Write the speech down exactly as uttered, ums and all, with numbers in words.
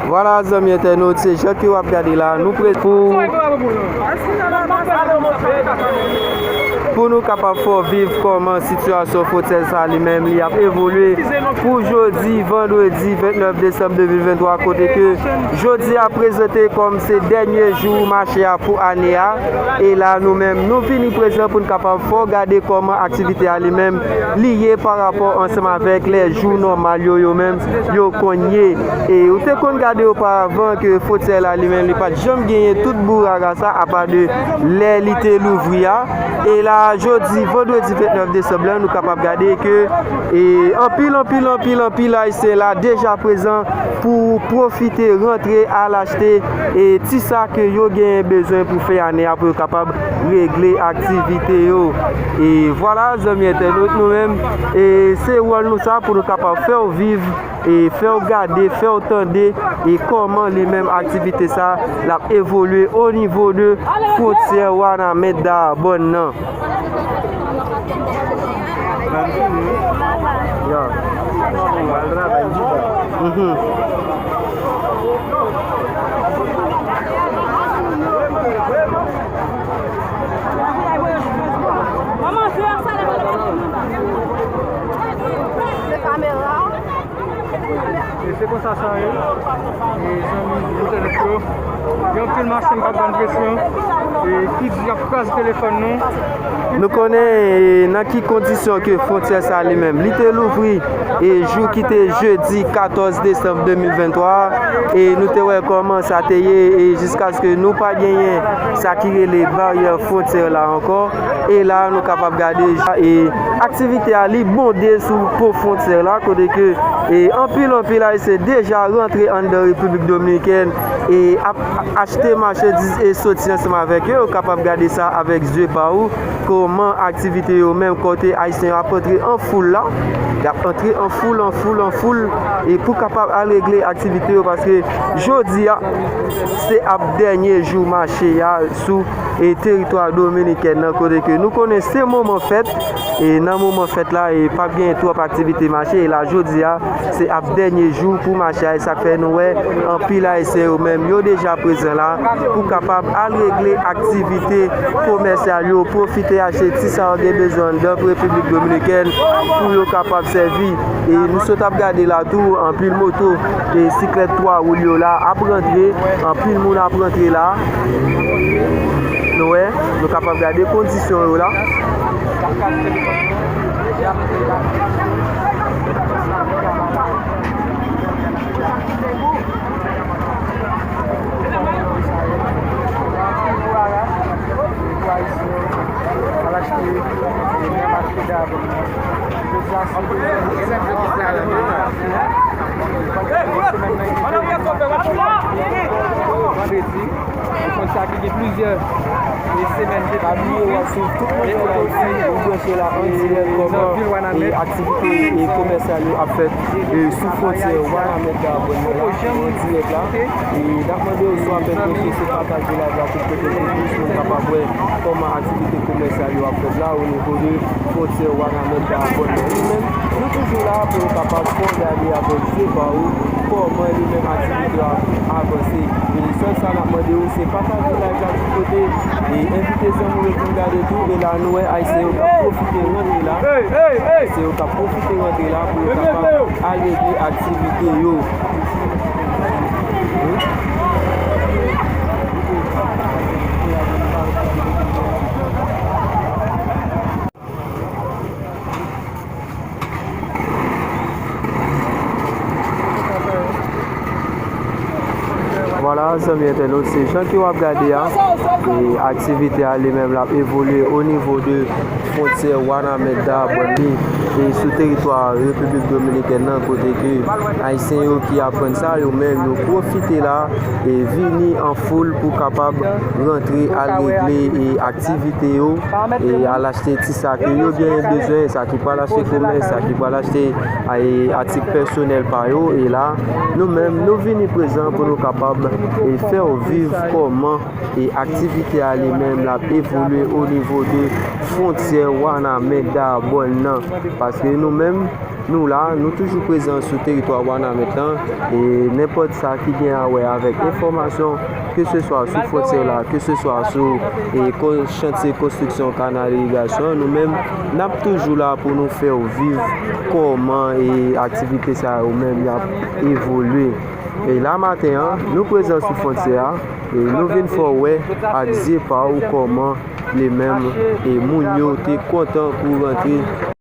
Vwala, zanmi entènot, se jan ke w ap gade la, nou prè pou, pou nou kapab fè w viv kòman sitiyasyon fwontyè sa li menm li ap evolye pou jodi vandredi vennèf desanm de mil venntwa, kote ke jodi a prezante kòm se dènye jou mache a pou ane a. E la, nou menm, nou vini prezan pou n kapab fè w gade kòman aktivite a li menm li ye pa rapò ansanm avèk lè jou nòmal yo, yo menm yo konn ye. E ou te konn gade oparavan ke fwontyè la li menm li pa t janm genyen tout bourara sa apa de lè li te louvri a. E la, jodi vandredi vennèf desanm la, nou kapab gade ke, e, anpil, anpil, anpil, anpil Ayisyen la deja prezan pou pwofite rantre al achte, e, ti sa ke yo genyen bezwen pou fen ane a pou yo kapab regle aktivite yo. E vwala, zanmi entènot, nou menm, e, se wòl nou sa pou nou kapab fè w viv, e, fè w gade, fè w tande, e, kòman li menm aktivite sa l ap evolye o nivo de fwontyè Wanament Darbòn nan. Ya. Mhm. E se konsa sa ye. E zanmi entènot yo, gen anpil machin k ap ban presyon, e ki di y ap kraze telefòn nou. Nou konnen, e, nan ki kondisyon ke fwontyè sa li menm li te louvri, e jou ki te jedi katòz desanm de mil venntwa, e nou te wè kòman sa te ye, e jiskaske nou pa genyen sa ki rele baryè fwontyè la ankò. E la, nou kapab gade, e, aktivite a li bonde sou po fwontyè la, kote ke, e, anpil, anpil Ayisyen deja rantre anndan Repiblik Dominikèn e ap achte machandiz e soti ansanm avèk yo. Ou kapab gade sa avèk zye pa ou, kòman aktivite yo menm kote Ayisyen yo ap antre an foul la. Y ap antre an foul, an foul, an foul, e pou kapab al regle aktivite yo, paske jodi a, se ap dènye jou mache a sou, e, teritwa dominikèn nan, kote ke nou konnen se moman fèt, e nan moman fèt la, e p ap gen twòp aktivite mache, e la jodi a, se ap dènye jou pou mache a, e sa k fè nou wè anpil Ayisyen yo menm, yo deja prezan la pou kapab al regle aktivite komèsyal yo, pwofite achte ti sa yo gen bezwen anndan Repiblik Dominikèn pou yo kapab sèvi. E nou sot ap gade la tou, anpil moto e siklèt twa woul yo la ap rantre, anpil moun ap rantre la. Nou wè, nou kapab gade kondisyon yo la. Vandredi, ou konn sa ki gen plizyè, e, semèn depi. Pa bliye w ap swiv tout moun ki ap swiv ou branche la an dirèk kòman, e, aktivite, e, komèsyal yo ap fèt, e, sou fwontyè Wanament Darbòn nan la, an dirèk la. E n ap mande w si w ap fè pwoche, se pataje live la tout kote pou plis moun kapab wè kòman aktivite komèsyal yo ap fèt la o nivo de fwontyè Wanament Darbòn nan. Nou menm, nou toujou la pou nou kapab fè w gade avèk zye pa ou kòman li menm aktivite yo ap avanse. E sèl sa n ap mande w, se pataje live la tout kote, e envite zanmi w yo vin gade tou. E la, nou wè Ayisyen yo k ap pwofite rantre la. Ayisyen yo k ap pwofite rantre la pou yo kapab al regle aktivite yo. Vwala, zanmi entènot, se jan ke w ap gade a, e aktivite a li menm l ap evolye o nivo de fwontyè Wanament Darbòn li, e sou teritwa Repiblik Dominikèn nan, kote ke Ayisyen yo ki aprann sa, yo menm, yo pwofite la, e vini an foul pou kapab rantre al regle, e aktivite yo, e al achte ti sa ke yo genyen bezwen, sa ki pral achte komès, sa ki pral achte, e, atik pèsonèl pa yo. E la, nou menm, nou vini prezan pou nou kapab, e, fè w viv kòman, e, aktivite a li menm l ap evolye o nivo de fwontyè Wanament Darbòn nan. Paske nou menm, Nou la, nou toujou prezan sou teritwa Wanament lan, e nenpòt sa ki gen a wè avèk enfòmasyon, ke se swa sou fwontyè la, ke se swa sou e, ko- chantye konstriksyon kanal irigasyon, nou menm, n ap toujou la pou nou fè w viv kòman e aktivite sa yo menm y ap evolye. E la maten an, nou prezan sou fwontyè a, e nou vin fè w wè ak zye pa w kòman li menm e moun yo te kontan pou rantre